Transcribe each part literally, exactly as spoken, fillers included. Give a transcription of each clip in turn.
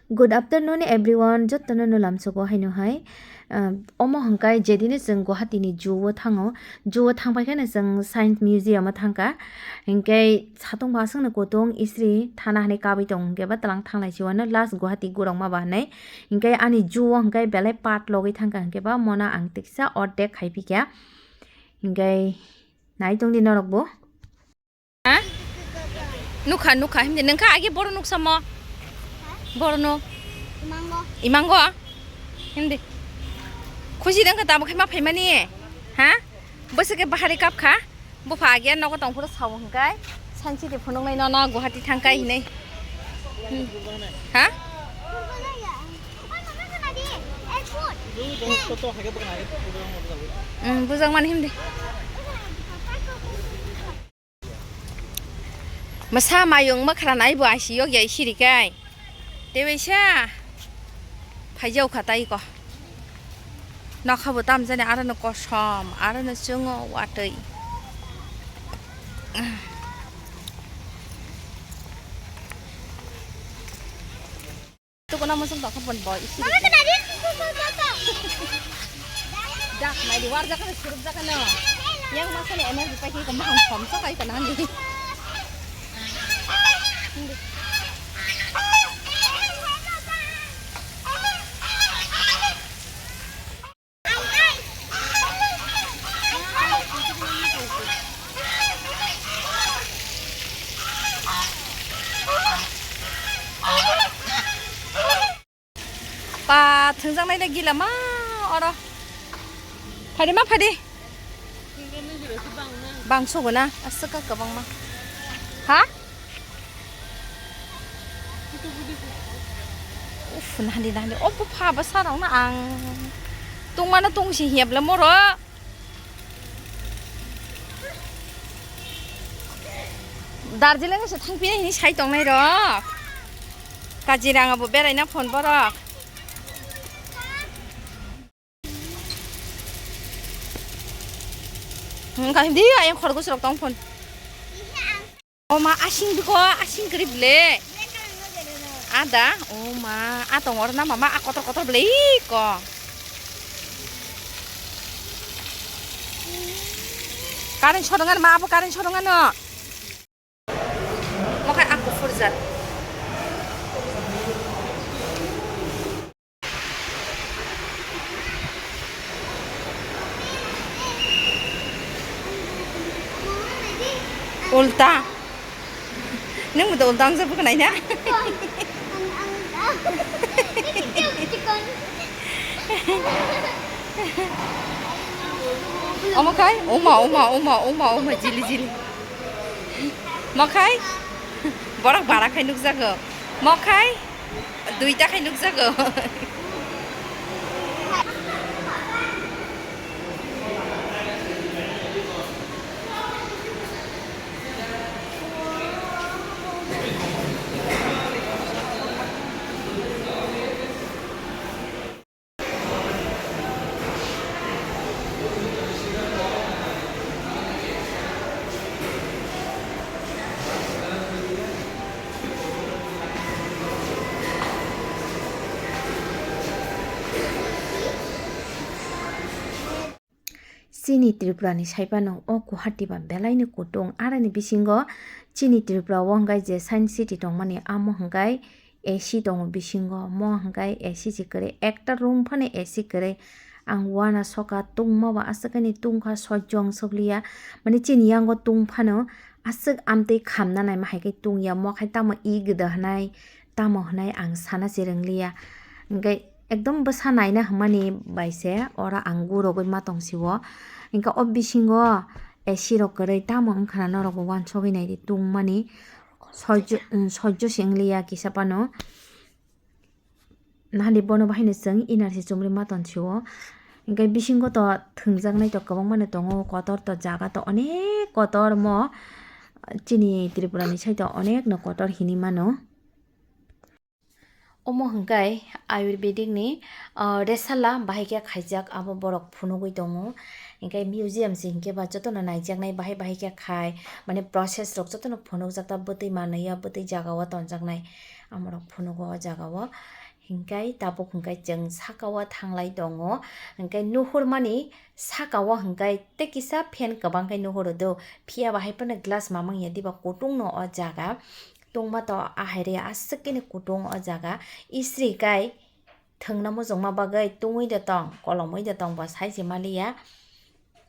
Good afternoon everyone, jotono no lamsogo haino hai. Ah, omo hwnkhe jedino chwng Guwahati ni zoo o thango, zoo o thangpai kheno chwng Science Museum o thangkha. Hinkhe satung bo aswkno kutung isri thana hinwi kabui tongo, hinkhe ba twlang thanglai si uanw last Guwahati gurokma ba hinwi. Hinkhe ani zoo o hinkhe belai part logwi thangkha, hinkhe ba mono ang tiksa ordek khai phikha. Hinkhe nai tongdi norok bo. Ha? Nukha, nukha, himdi nungkha agi boro nuksa mo. Boro no. Imango. Imango? Himdi. Khusi dengkha tamo khe ma phaimani. Ha? Bwswk khe bahari kapkha. Bupha agi nogo tongphuru sao hwnkhe. Sainsi di phunuknai nono Guwahati thangkai hinai. Hmm. Ha? Hmm, bujak mani himdi. Masa mayung mwkhra nai bo I C U ya siri kai. Tewaisa phaijao kha tai ko. Nokha bo tam jani aro no kosom, aro no chungo watwi. Tukuna muchung tongkha pon bo isi. Mama, kena dia. Dak, mai di war jaka, surup jaka no. Yang masa ni energy pakai ke maham khom so kai kena ni. Pa thwngjaknai le gila ma oro. Phaidi ma phaidi. Bangsogo na aswk kwbangma. Ha? Uff, nahandi, nahandi. O bupha bwsarokno ang tongmano tongsi hiya bwle moro. Darjeeling se thangpinai hinwi sai tongnai rok. Kaziranga bo beraina phone borok. Wngkha hindi ayang khorgos rok tong phone. O ma, asing biko, asing kwrwi ble. Ada, o ma, a tong oro na mama, a kotor kotor ble, iko. Current sodong ano ma, abo current sodong ano. Mokai a kuphur jat. Ulta. Nung mudok ulta ang jabu kanai na? Omo kai? Oma, oma, oma, oma, oma, jili, jili. Mokai? Borok bara khai nukjago. Mokai? Duita khai nukjago. Chini Tripura ni sai phano o Guwahati ba belai no kutung, aroni bisingo chini Tripura o hwnkhe je Science City tongmani amo hwnkhe A C tongo bisingo, mo hwnkhe A C se kwrwi, ekta room phano A C kwrwi. Ang uana soka tungma ba aswk ani tungkha, sojjong sokliya. Mani chini yango tung phano aswk amtwi khamna naima hai khe tungya, mo khai tamo i gwda hwnai, tamo hwnai ang sana se rwngliya. Hwnkhe ekdom bwsa naina hwnmani bai se oro ang gurogwi ma tong sio. Hwnkhe o bisingo A C rok kwrwi tamo wngkha na norok bo uansugwi naidi tungmani. Sojjo, sojjo se wngliya kisa phano. Nahali bono bahaino chwng inner se chumui ma tonsio. Hwnkhe bisingo to thwngjaknai to kwbangma no tongo, kotor to jaga to onek kotor mo chini Tripura ni side o onek no kotor hinui mano. Omo hwnkhe Ayurvedic ni, ah, resala bahai khe khaijak, abo borok phunugwi tongo. Hinkhe museum se hinkhe ba jotono naijaknai bahai bahai khe khai, mane process rok jotono phunukjak ta bwtwi manwi ya bwtwi jaga o tonjaknai amorok phunugo o jaga o. Hinkhe tabuk hinkhe chwng saka o thanglai tongo, hinkhe nuhurmani saka o hinkhe tei kisa fan kwbang khe nuhuro do, phiya ba hai phano glass mamang ya diba kutung no o jaga. Tungma to ahaire aswk khe ni kutung o jaga. Istri kai thwngna muchungma bagwi tungwi de tong, kolomwi de tong, bo sai se maliya.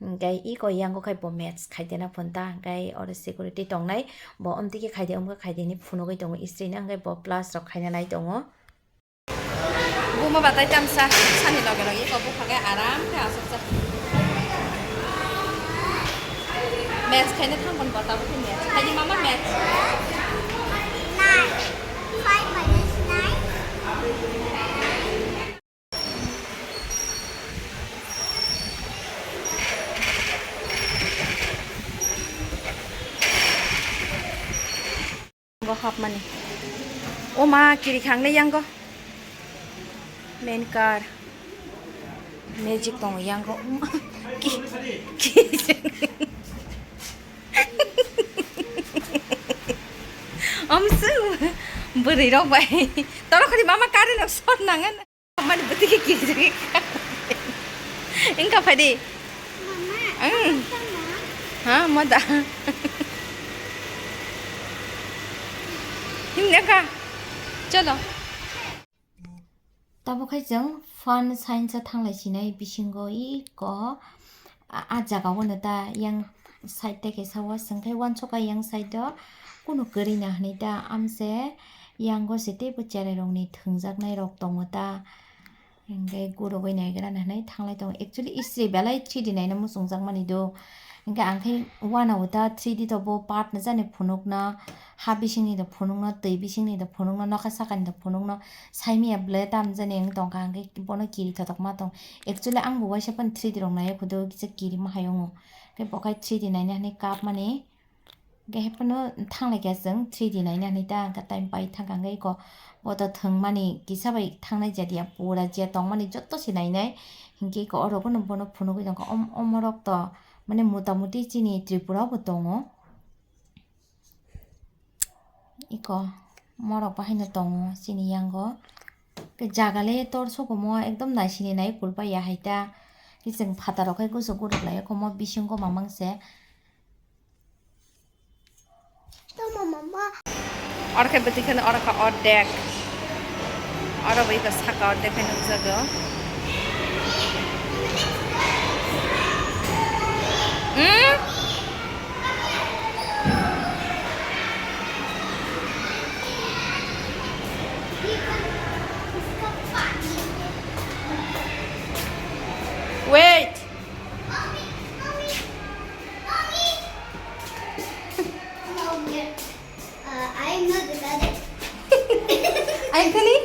Hinkhe iko yango khai bo match khaidena phunta, hinkhe oro security tongnai, bo omtwi khe khaide, omkhe khaideni phunugwi tongo istri no, hinkhe bo plus rok khaina nai tongo. Buma batai tamsa sani loge loge iko bupha khe aram khe asokjak. Match khaina thangkon bo tabuk khe match khaidi mama match. Nine. Five minus nine. Bo hapmani. O ma, kiri khangle yango. Main car. Magic tongo yango. Ki, ki. Amswng bwrwi rok bai. Toro khadi mama current rok short nangan. Mani bwtwi khe kirijagwi kha. Wngkha phai di. Mama, ang. Tama. Ha, ma da. Himya kha. Cholo. Tabuk khai chwng fun science o thanglai sinai bisingo iko. A, a jaga o no ta yang side ta khe sa o, chwng khai uansuk a yang side o kunu kwrwi na hinui ta, amse yango se teibo cherai rok ni thwngjaknai rok tongo ta, hinkhe gurugwi naigra na hinui thanglai tongo. Actually istri belai three D naina muchungjak mani do, hinkhe ang khai uanao ta three D to bo part no jani phunukna, ha bisingni do phunukno, twi bisingni do phunukno, nokha sakani do phunukno, saimanya ble tamjani wng tongkha, hinkhe bono kiri thothok ma tong. Actually ang bo uaisa phano three D rok nai khudu kisa kiri ma hai wngo. Khe bo khai three D naina hinui kap mani. Khe hai phano thanglai kha chwng three D naina hinui ta, hwnkhe time pai thangkha, hwnkhe iko bo to thwngmani kisa bai thangnai jadiya pura je tongmani joto se nainai. Hinkhe iko oro bono phunugwi tongkha. Om-, omorok to mane mota moti chini Tripura o bo tongo. Iko morok bahaino tongo chini yango. Khe jaga le tor sokomo ekdom naisini nai kulpa ya hai ta. Khe chwng phataro khai gusu guruk lai omo bisingo mamang se. Oro khe bwtwi kheno oro kha ordek. Oro bai kha saka ordek khe nukjago. Hmm? Wait. Uh, I'm not the mother. Are you funny?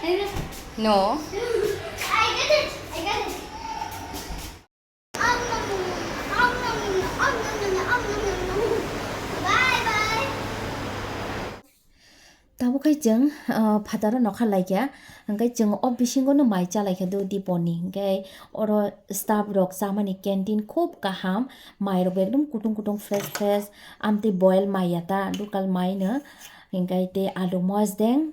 I'm not. No. I got it. I got it. Bye bye. Tabuk khai chwng, ah, phataro nokha laikha, hwnkhe chwng o bisingo no mai chalaikha do diponi, hwnkhe oro staff rok chamani canteen khub kaham, mai rok ekdom kutung kutung fresh fresh, amtwi boil mai ya ta, local mai no, hwnkhe tei alu mosdeng,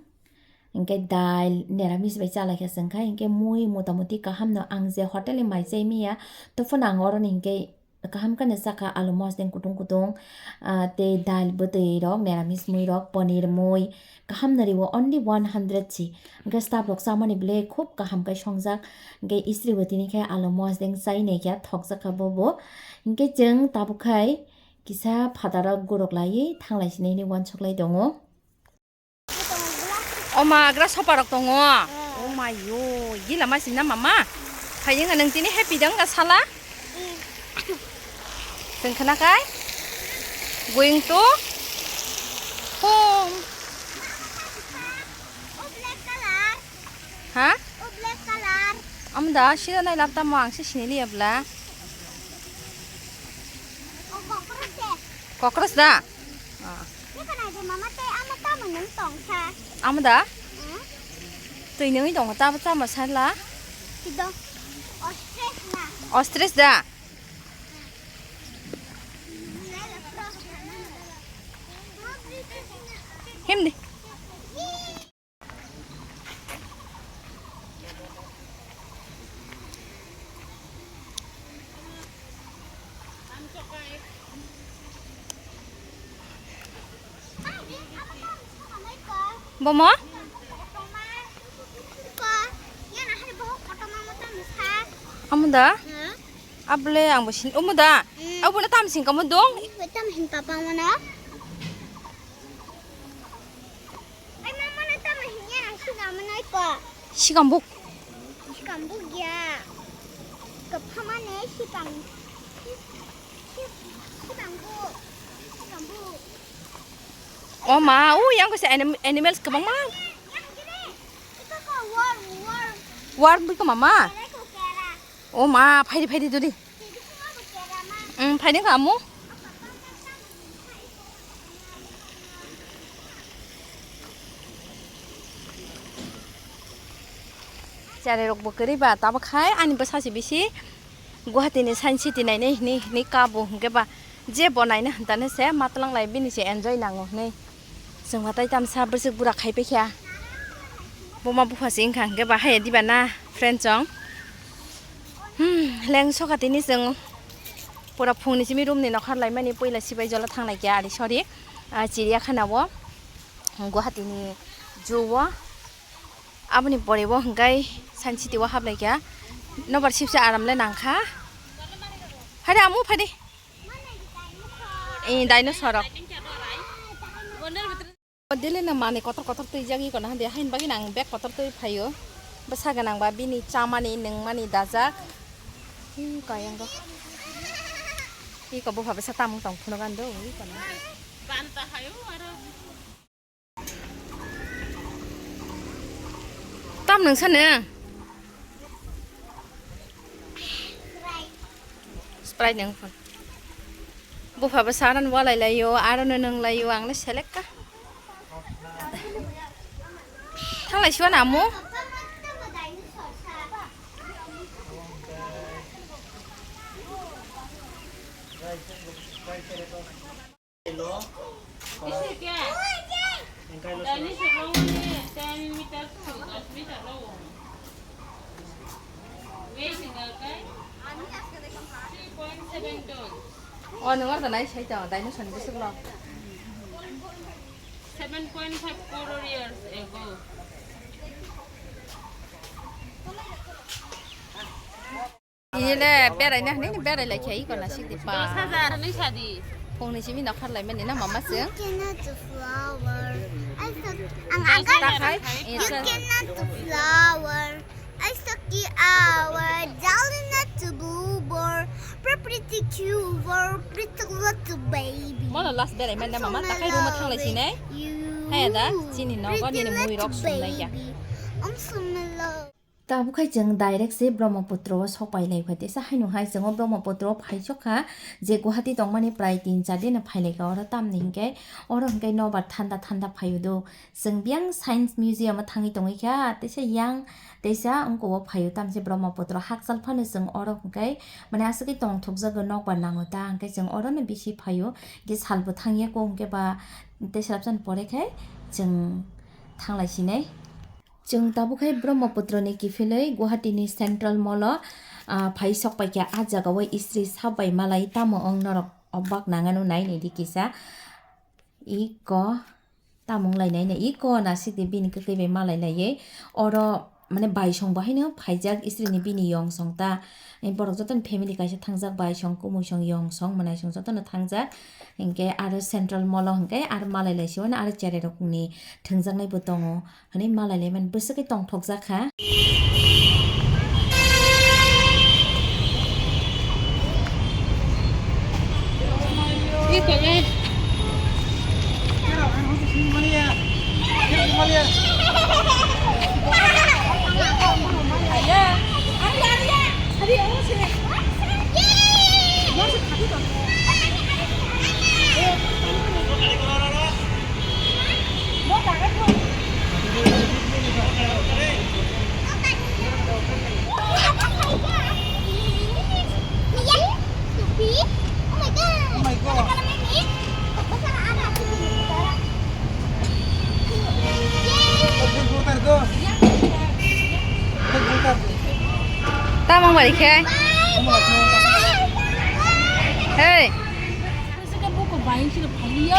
hwnkhe dal, neramis bai chalaikha chwng kha, hwnkhe mui motamoti kaham no ang je hotel ni mai chai manya, tophano ang oro ni hwnkhe kaham khe no chakha alu mosdeng kutung kutung, ah, tei dal bwtwi rok, neramis mui rok, paneer mui, kaham no rio only one hundred si. Hwnkhe staff rok chamani belai khub kaham khe songjak. Hwnkhe istri bo tini khe alu mosdeng chai naikha, thokjak kha bobo. Hwnkhe chwng tabuk khai kisa phataro guruk laiwi thanglai sinai hinwi uansuk lai tongo. O ma, gra sopa rok tongo. Oh my yo, gila ma sina mama. Phai wngkha nwng tini happy da wngkha sala? Tong khna khai? Going to home. Ha? Amda sida nai lap tamo ang se sinili abla. Kokros da? Ah. Nung tongkha. Amo da? Hmm? Twi nungwi tongo, tamo tamo sala? Sido. Ostrich na. Ostrich da? Himdi. Bomo? Amo da? Abole ang bo sin, omo da? Abo na tam sin kamo dong? Tam hin papa mana? Ai, mama na tamo hinya, sigang manai ko. Sigang buk. Sigang buk ya. Kephamane sigang. Si-, sigang buk. Sigang buk. Oh ma, oh, yang ko sa anim-, animals kebang ma. Yang gini. Ito ko worm, worm. Worm bui ko mama. Kera ko kera. Oh ma, phaidi, phaidi dudi. Umm, phaidi kamu. Chare rok bo kwrwi ba, tabuk hai ani bwsa se bisi Guwahati ni Science City nainai hinwi, hinwi kabo, hwnkhe ba je bo naina hwntane se matwlang lai, bini se enjoy nango hinwi. Chwng hatai tamsa bwswk bura khai paikha. Buma bupha se wngkha hwnkhe ba haya diba na friend chong. Hmm, leng soka tini chwng pura phungni simi room ni nokhar laimani, puila sibai jola thanglaikha ari sorry. Ah, chiriyakhana o, Guwahati ni zoo o. Aboni pore o hwnkhe Science City o haplaikha. Nobar sibsa aram le nangkha. Phai de amu phai de. Eh, dinosaur rok. Daily no manwi kotor kotor twijak iko na hande, haini bagwi no ang bag kotor twi phaio. Bwsa gwnang ba bini chamani nungmani dajak. Hi kayang go. Iko bupha bwsa tamung tong phunuk an do, iko na. Tam nung sano? Sprite nung phun. Bupha bwsa no walai laio, aro no nung laio, ang le selek ka. Thanglai siwa na amu? Ise kya? Dinosaur rong ni ten meter to dos meter rong. Weight hingga kai three point seven ton. Oh, nung arda nai sai ta, dinosaur ni bwswk lo. Seven point five crore years ago. Ini le berai na hini berai lai khai ko na sik di pa. Dos hajar ni sadi. Phung ni simi nokhar lai mani na mama sing. Look at the flower. I thought ang Dos hajar. Takhai. Look at the flower. I thought you are darling not to boo bor. Pretty cute, pretty little baby. Mono last berai mani na mama takhai room thang lai sinai. Hai ada chini nogo nini mui rok sum lai ya. I'm so in love. Tabuk khai chwng direct se Brahmaputra o sok pai lai kha, teisa haino hai chwng o Brahmaputra o phai sok kha, je Guwahati tongmani prai tin char din phai lai kha, oro tamni hinkhe oro hinkhe nobar thanda thanda phaio do. Chwng biyang Science Museum o thangwi tongwi kha, teisa yang teisa wngko o phaio, tamse Brahmaputra hakchal phano chwng oro hinkhe mane aswkhe tongthokjago nokbar nango ta, hinkhe chwng oro no bisi phaio, hinkhe salbo thangya ko hinkhe ba tei salsa ni pore khai chwng thanglai sinai. Chwng tabuk khai Brahmaputra ni kiphilwi Guwahati ni Central Mall o, ah, phai sok pai kha. Ah jaga o istri sap bai malai tamo wng norok obak nang ano nai nai di kisa. Iko tamo wng lai nai nai iko nasik di bini kwtwi bai malai laiwi oro mane baisong bo haino phaijak istri ni bini yong song ta. Borok joto ni family kaisa thangjak baisong kumui song yong song mwnai song joto no thangjak. Hinkhe aro Central Mall o hinkhe aro malai lai se mano aro cherai rok ni thwngjaknai bo tongo. Hwnwi malai lai mani bwswk khe tongthokjak kha. Mari khe. Hey.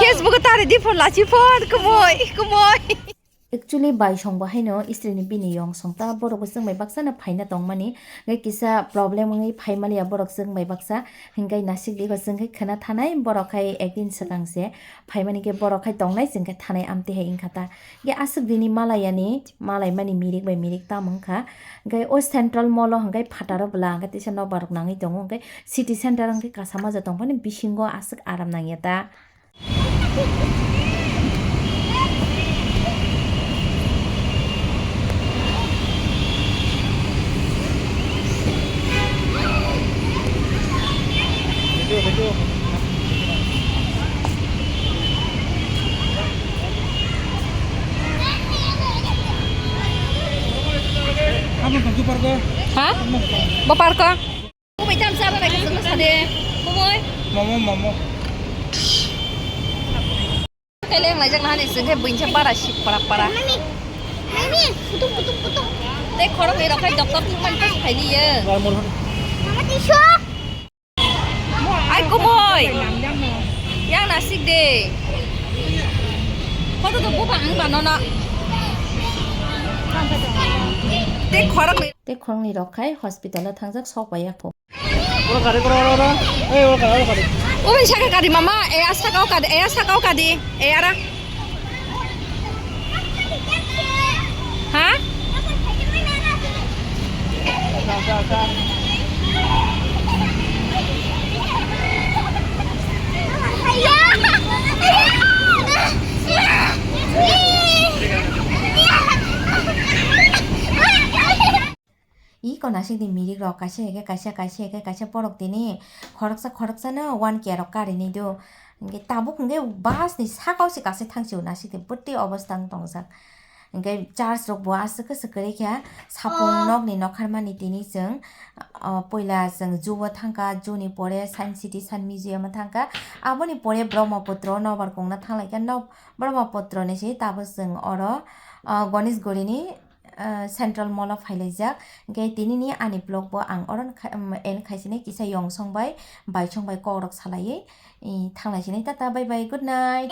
Facebook tari di phone lachi phone kumoi kumoi. Actually, bai song bo haino istri ni bini yong song ta borok bo chwng bai baksa no phaina tong mani. Ngai kisa problem wngwi phai mani ya borok chwng bai baksa. Hinkai nasik di ko chwng khai khwna thanai borok khai ekdin swkang se phai mani khe borok khai tong nai chwng khe thanai amtwi hai wngkha ta. Ge aswk dini malai yani, malai mani mirik bai mirik tam wngkha. Hingke o central mall o hingke phataro bwla hingke teisa nokbar rok nangwi tongo, hingke city center hingke kasama ja tongphani bisingo aswk aram nangya ta. Ha? Bo park o? Kubai tam sa ba bai ka sa de. Kubai. Momo, momo. Kailang lai jak na hani sing khe buin cha para si para para. Mami, mami, putung, putung, putung. Te khorok ni rok khai doktor thang man pas khai ni ye. Mama tisu. Ai kumoi. Yang nasik de. Photo to buphang ang ba nono. Te khorok ni. Te khorok ni rok khai hospital o thangjak sok bai ya kho. Oro gari, oro, oro, oro. Ei, oro gari, oro gari. Oi saka kadi mama, e a saka o kadi, e a saka o kadi, e ara. Ha? Iko nasik ni mirik rok kaisa hai khe kaisa, kaisa hai khe kaisa borok tini khoroksa khoroksa no one K rok karinai do. Hingke tabuk hingke bus ni saka o se kaisa thang sio nasik ni bwtwi obostha wng tongjak. Hingke church rok bo aswk khe swk kwrwi kha sapung nok ni nokharmani tini chwng, o, puila chwng zoo o thangkha, zoo ni pore science city, science museum o thangkha. Aboni pore Brahmaputra o nobar kongna thanglaikha, no-, Brahmaputra ni se tabuk chwng oro, o, Ganesh Guri ni ah, central mall o phailaijak. Hingke tinini ani vlog bo ang oro kha-, em, end khaisinai kisa yongsong bai, baisong bai kokrok salaiwi, i, thanglaisinai. Tata, bye bye, good night.